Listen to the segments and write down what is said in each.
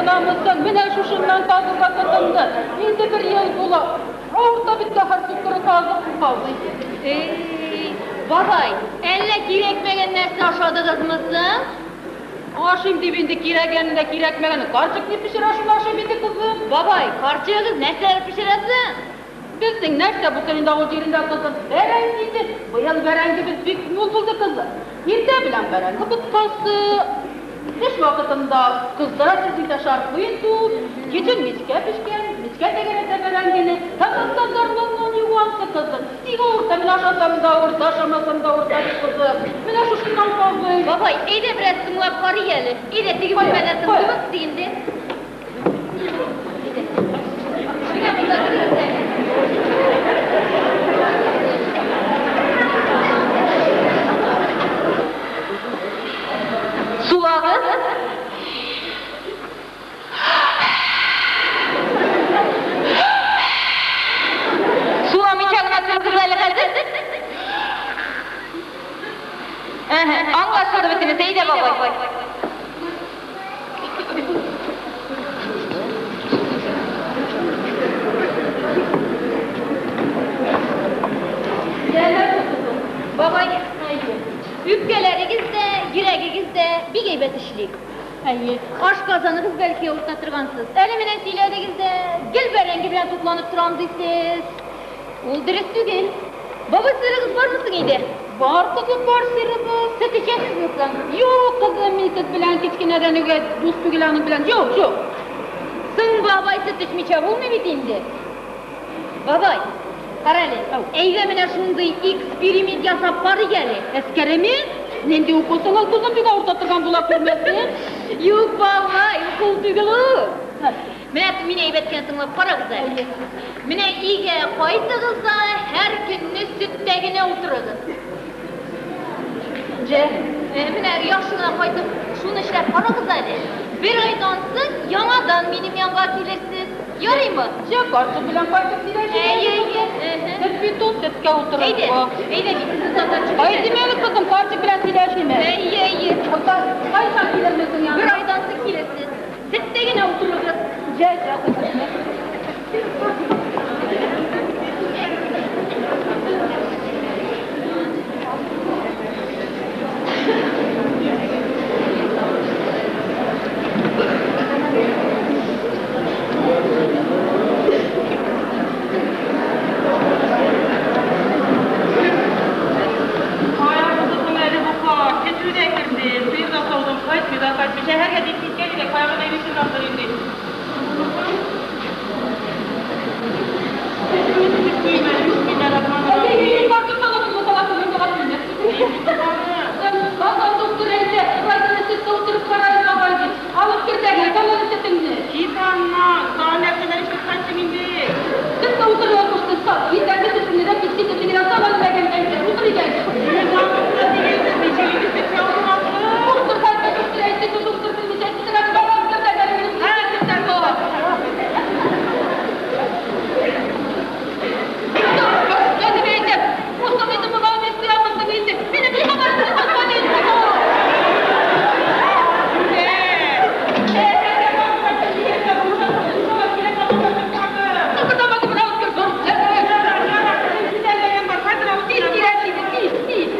гынамы соң, менә шушыннан казырга тотынды. Инде бер ел була. Авырта бит каһәр суккыры казып калды. Эй, бабай, әллә кирәкмәгән нәрсә ашадыгызмы соң? Ашыйм дип инде кирәгәнне дә кирәкмәгәнне. Карчык ни пешерә, шуны ашыйм инде, кызым. Бабай, карчыгыгыз нәрсәләр пешерә соң? Безнең нәрсә булсын инде авыл җирендә, кызым? Бәрәңге инде. Быел бәрәңгебез бик мул булды, кызым. Иртә белән бәрәңге боткасы, төш вакытында кыздыра сезнеңчә шаркый итү, кичен мичкә пешкән, мичкә тәгәрәтә бәрәңгене. Табакта зарланган юансы, кызым. Тик авырта, менә ашасам да авырта, ашамасам да авырта бит, кызым. Менә шушыннан калдым. Бабай, әйдә бераз тыңлап карыйк әле. Әйдә, теге бүлмәдә тыңлыйбыз инде. Әйдә. Менә монда керегез әле. Сулагыз. Суламыйча гына торыгыз әле хәзер. Әһә, аңлашылды бөтенесе, әйдә, бабай. Бабай, үпкәләрегез дә, йөрәгегез дә бик әйбәт эшли. Әйе, ашказаныгыз бәлки авырта торгансыз. Әле менә сөйләдегез дә, гел бәрәңге белән тукланып торам дисез. Ул дөрес түгел. Бабай, сыерыгыз бармы соң өйдә? Бар, кызым, бар сыерыбыз. Сөт эчәсезме соң? Юк, кызым, мин сөт белән кечкенәдән үк дус түгел аның белән. Юк, юк. Соң, бабай, сөт эчмичә булмый бит инде. Бабай, кара әле, әйдә менә шундый эксперимент ясап карыйк әле. Эксперимент? Нинди укол соң ул, кызым, бик авырта торган була күрмәсен. Юк, бабай, укол түгел ул. Менә мине әйбәт кенә тыңлап карагыз әле. Менә өйгә кайтыгыз да һәр көнне сөттә генә утырыгыз. Җә. Менә яхшы гына кайтып шуны эшләп карагыз әле. Бер айдан соң яңадан минем янга килерсез. Ярыймы? Җә, карчык белән кайтып сөйләшик. Әйе, әйе. Сөт бит ул, сөткә утырырга. Әйдә, әйдә, мин сезне озата чыгыйм. Әйтим әле, кызым, карчык белән сөйләшим әле. Әйе, әйе. Кайчан килермен соң янга? Бер айдан соң килерсез. Сөттә генә утырыгыз. Җә, җә, кызым. Кая булды соң әле бу карт? Көтү дә керде, сыер да саудым, кайтмый да кайтмый. Шәһәргә дип киткән иде, кая гына йөри торгандыр инде. Көтүне көтеп куйыйм әле, бисмилларахманиррахим. Бабай, доктор әйтә, районны сөттә утырып карагыз, бабай, ди. Алып кер дә, сал әле сөтеңне. Кит аннан, тагын нәрсәләр эшләп кайттың инде? Сөттә утырырга кушты, сал. Иртәнге сөтеңне дә, кичке сөтеңне дә сал әле ләгән әйтә. Утыр өйдә. Син доктор дигәнсез, ничек инде сөткә утырасың? Доктор хәзер доктор әйтте, доктор белмичә әйтте, әле бабам кер дә, әле сөттә бар. Дип әйтә. Усың инде моңа нишләмсең инде? Минем ни хәбәрем бар инде? Шәһәргә барып кайттым дигәндә, бушатып, бушамас кирәк, алып кайтып калды. Тукта, бабай, алып кер, зур. Ярар, ярар, китәләгән бар, хәзер алып Тиз киләм. кирәк иде, тиз, тиз.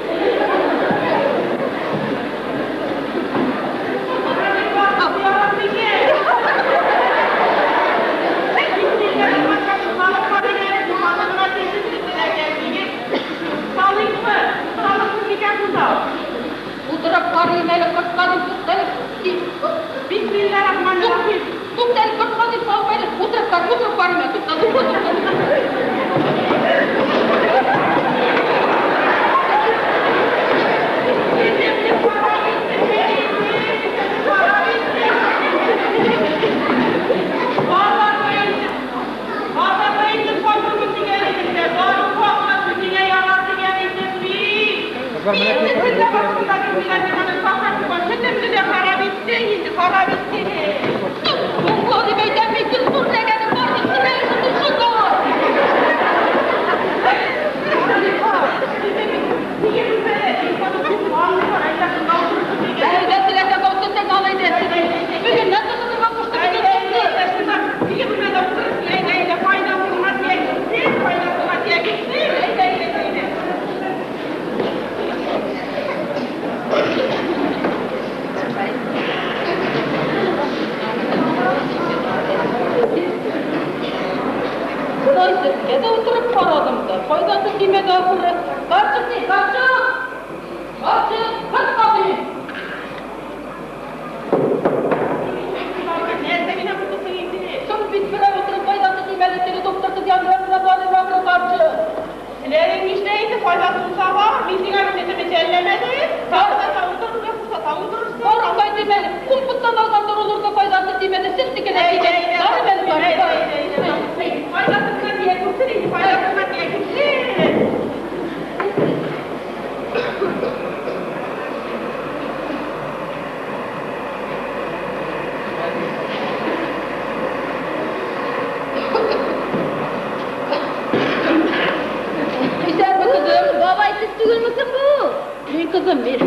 Утырып карыйм әле, кортка дип, туктале. Туктале, кортка дип салып әле. Утырып кар, утырып карыйм әле. Тукта, тукта, тукта. Харап иттең инде, харап иттең. Туңла дип әйтәм мин, зур ләгәнем бар дип, син әле шундый шунда. Әйдә, теләсә кайсы син ал әйдә. Бүгеннән тотынырга кушты бит. Сөткә дә утырып карадым да, файдасы тимәде ахыры. Карчык ни, карчык! Карчык, кырт кабыйм! Нәрсә генә булды инде? Соң бит берәү утырып файдасы тимәде, теге доктор кыз янына барып ахыры, карчык. Теләгең нишлә инде, файдасы булса бар, мин сиңа бит әйтәм, жәлләмәдем. Тагы да утырырга кушса, тагы утырырсың. Барып кайтыйм әле, ун поттан алгандыр, улырга файдасы тимәде, сөтнеке дә тимәде. Барып әле, барып, барып. Файдасы гына тия күрсен инде, файдасы гына тия күрсен. Исәнме, кызым? Бабай, сез түгелме соң бу? Мин, кызым, мин.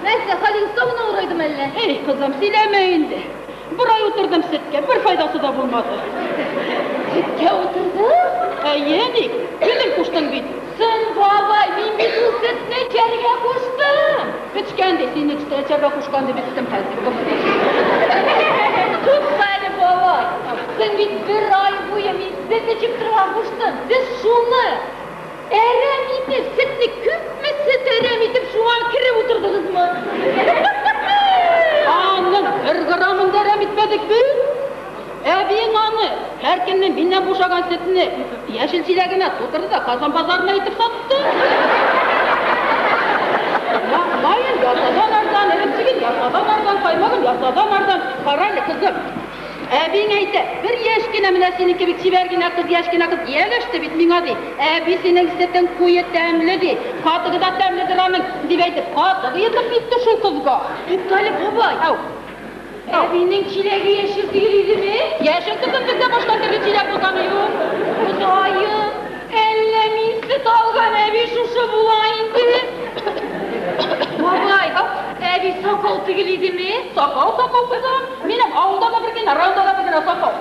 Нәрсә, хәлегез тагын авырайдымы әллә? Эй, кызым, сөйләмә инде. Бер ай утырдым сөткә, бер файдасы да булмады. Сөткә утырдың? Әйе, ник? Үзең куштың бит. Соң, бабай, мин бит ул сөтне эчәргә куштым. Эчкән ди, сине эчәргә кушкан дип эчтем хәзер. Тукта әле, бабай. Соң бит бер ай буе мин сөт эчеп торырга куштым. Сез шуны әрәм итеп, сөтне күпме сөт әрәм итеп шуңа кереп утырдыгызмы? Аның бер граммын да әрәм итмәдек без. Әбиең аны һәр көнне миннән бушаган сөтне яшел чиләгенә тутырды да Казан базарына илтеп сатты. Маен яртыдан арзан, эремчеген яртыдан арзан, каймагын яртыдан арзан. Кара әле, кызым. Әбиең әйтә, бер яшь кенә менә синең кебек чибәр генә кыз, яшь кенә кыз ияләште бит миңа ди. Әби синең сөтең куе тәмле ди. Катыгы да тәмледер аның дип әйтеп, катыгы йотып китте шул кызга. Тукта әле, бабай. Ау. Әбинең чиләге яшел түгел идеме? Яшел, кызым, бездә башка төрле чиләк булганы юк. Ходаем, әллә мин сөт алган әби шушы була инде? Бабай, әби сакау түгел идеме? Сакау, сакау, кызым. Минем авылда да бер генә, районда да бер генә сакау.